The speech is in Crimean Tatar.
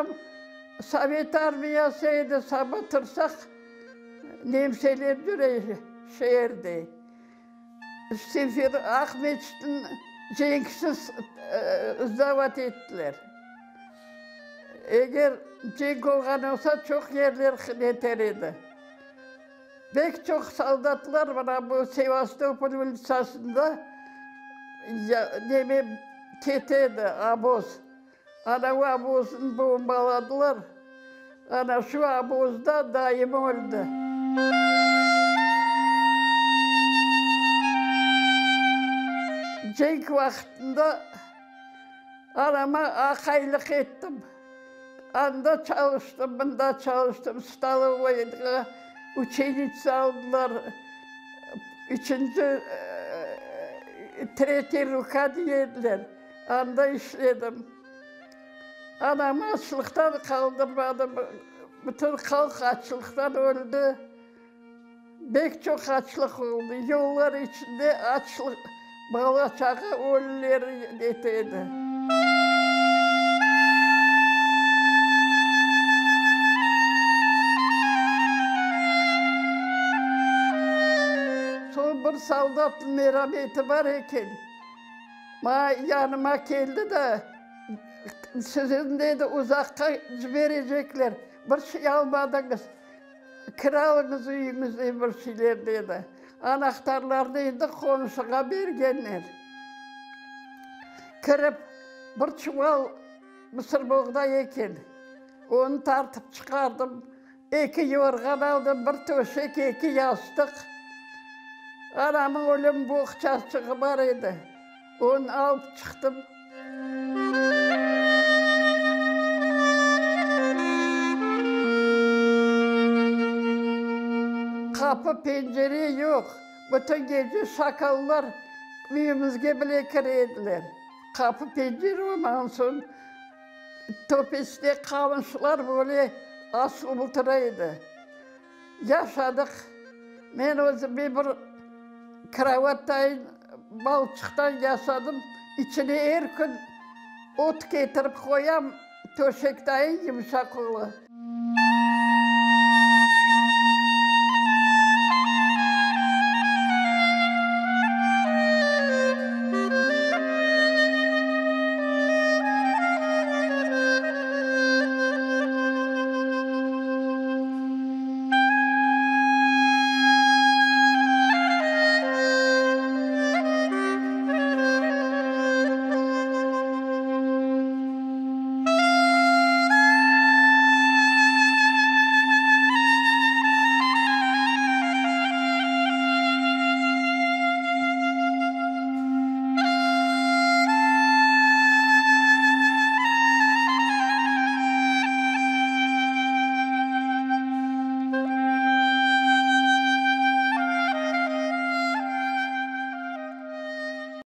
Aqşam Sovet armiyası edi, saba tursaq, nemseler yüre şeerde. Simfer Aqmeçitni cenksiz zavat ettiler. Eger cenk olğan olsa, çoq yerler neter edi. Pek çoq soldatlar mına bu Sevastopol ulitsasında neme kete edi, oboz. Ana o oboznı bombaladılar. Ana şu obozda dayım öldi. Cenk vaqtında anama aqaylıq ettim. Anda çalıştım, mında çalıştım, stolovoyğa uçenitsa aldılar, üçünci, tretiy ruka dey ediler, anda işledim. Anamı açlıqtan qaldırmadım, bütün halq açlıqtan öldi. Bek çoq açlıq oldı, yollar içinde açlıq, bala-çağa ölüleri ete edi. Soñ bir soldatnıñ merameti bar eken, maña yanıma keldi de, sizni, dedi, uzaqqa ciberecekler, bir şey almadıñız. Kiralıñız üyüñizde bir şeyler, dedi. Anahtarlarnı endi qonşuğa bergenler. Kirip, bir çuval mısırboğday eken, onı tartıp çıqardım. Eki yorğan aldım, bir töşek, eki yastıq. Anamıñ ölüm boğçasçığı bar edi, onı alıp çıqtım. Qapı, pencere yoq. Bütün gece şakallar üyümizge bile kire ediler. Qapı, pencere olmağan soñ, töpesine qamışlar böyle asılıp otura edi. Yaşadıq. Men özüme bir krovat dayın balçıqtan yasadım. İçine er kün ot ketirip qoyam, töşek dayın yımşaq ola.